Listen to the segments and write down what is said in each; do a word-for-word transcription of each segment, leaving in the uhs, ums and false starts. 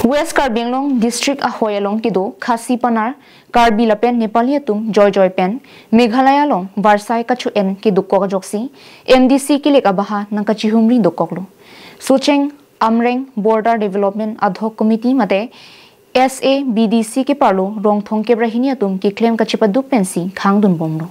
West Karbi Anglong District ahoi along kedo Khasi, Panar, Karbi lapen Nepali atum joijoi pen Meghalaya along varsai kacho-en kedokok ajoksi M D C kilik abaha nangkachihumri dokoklo. Socheng Amreng Border Development Ad Hoc Committee mate S A B D C keparlo rong thomkep ra hini atum keklem kachepaduk pensi khangdunbomlo.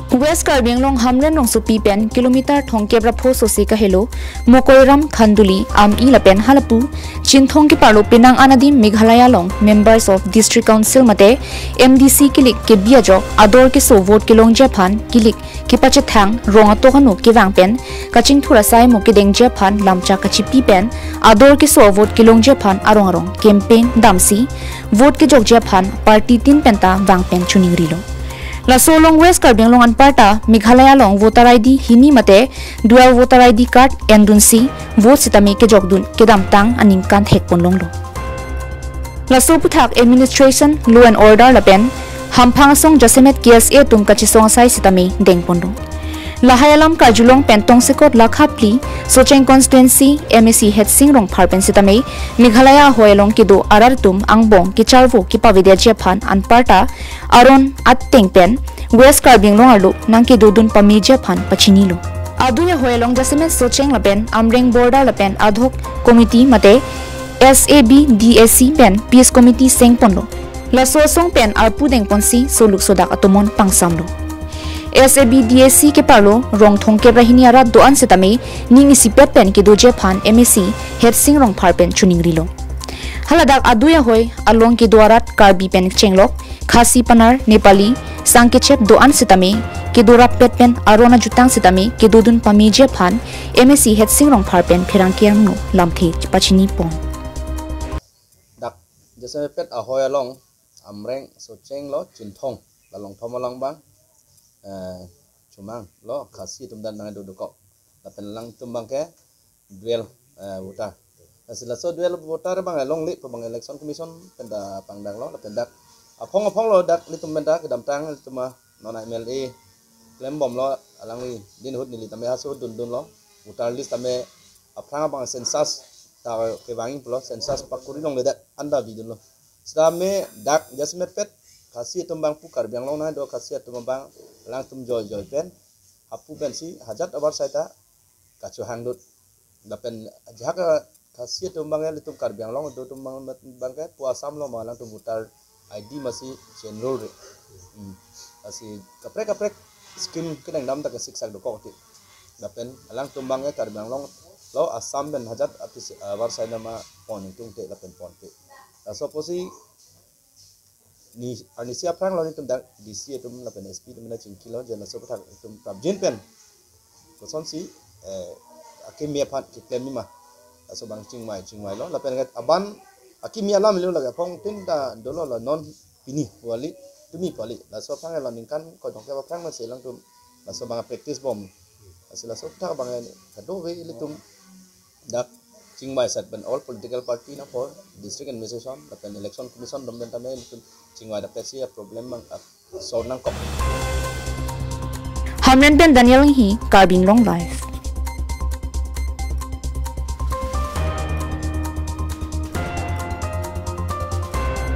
West Karbi Anglong Hamren rongsopi pen kilometer thomkep ra pho sose kahelo Mokoiram, Khanduli, Ami lapen halapu Chinthong keparlo penang anadim Meghalaya along Members of District Council mate M D C kilik kebi ajok ador keso vote kelongji aphan kilik kepachethang rong atok anu kevang pen kachingthur asai mo kedengji aphan lamchak kachipi pen ador keso vote kelongji aphan arong arong campaign damsi vote kejokji aphan party tin penta vang pen choningrilo. Laso along West Karbi Anglong anparta Meghalaya along voter I D hini mate dual voter I D card endunsi vote sitame kejokdun kedamtang aningkan thekponlonglo. Laso aphuthak administration, law and order lapen hamphang asong jasemet K S A atum kachesong asai sitame dengponlo. Lahai alam karjulong pen tongsekot lakha phli Socheng constituency M A C Hetsing Rongphar pen sitame Meghalaya ahoi along kedo arat atum angbong kecharvo kepavedetji aphan anparta aron ateng pen West Karbi Anglong arlo nangkedodun pameji aphan pachinilo. Adui ahoi along jasemet Socheng lapen Amreng Border lapen Ad Hoc Committee mate S A B D A C pen Peace Committee sengponlo. Laso asong pen arpu dengponsi soluk sodak atomon pangsamlo. S A B D A C keparlo rong thomkep ra hini arat do-an sitame ning isipet pen kedoji aphan M A C Hetsing Rongphar pen choningrilo. Haladak adui ahoi along kedo arat Karbi pen chenglok, Khasi, Panar, Nepali, Sangkechep do-an sitame kedo rappet pen aron ajutang sitame kedodun pameji aphan M A C Hetsing Rongphar pen pherangke angno lamthe pachinipon. Dak jasemet ahoi along Amreng, Socheng lo, Chinthong, la rong thom along abang, eh, chomang lo, Khasi atum dan nangdodokok. Lapen alangtum abangke dual, eh, voter. Lasi laso dual voter abang longle pu abang Election Commission penta pangdanglo, lapen dak aphong aphong lo dak ilitum penta kedamtang ilitum a non M L A klembomlo, alangli din ahut neli tame haso dundunlo, voter list tame aphrang abang census ta kevangji pulo, census pakuri longledet anta bidunlo. Sitame dak jasemet pet Khasi atum abang pu Karbi Anglong nangdo Khasi atum abang alangtum joijoi pen hapu pensi hajat avarsai ta kachohangdut. Lapen ajahak Khasi atum abang ilitum Karbi Anglong do atum abang, abangke pu Assam lo ma alangtum voter I D masi chenrul re. Hmm. Lasi kaprek kaprek scheme kedengdam ta kasiksak dokok ti. Lapen alangtum abangke Karbi Anglong lo Assam pen hajat apis, ah, avarsai nama pon ingtungte lapen ponte. Laso apotsi ni arnisi aphrang lo nelitum dak D C atum lapen S P atum nangchingkilo, je laso aphuthak itum prapjin pen kosonsi, eh, akimi aphan keklem ma. Laso abang chingvai, chingvailo. Lapen aban akimi alam lo lake aphong tin ta dolo lo non pini puali, tumi puali. Laso aphrang lo ningkan ko dongke aphrang masi alangtum laso abang practice bom. Lasi laso aphuthak abang kadokave ilitum dak chingvai sat pen all political party nangpo, district administration lapen Election Commission atum pen tame ilitum chingvai dak pesi a problem abang, ah, solve nangkok. Hamren pen Daniel Enghi, Karbi Anglong Live.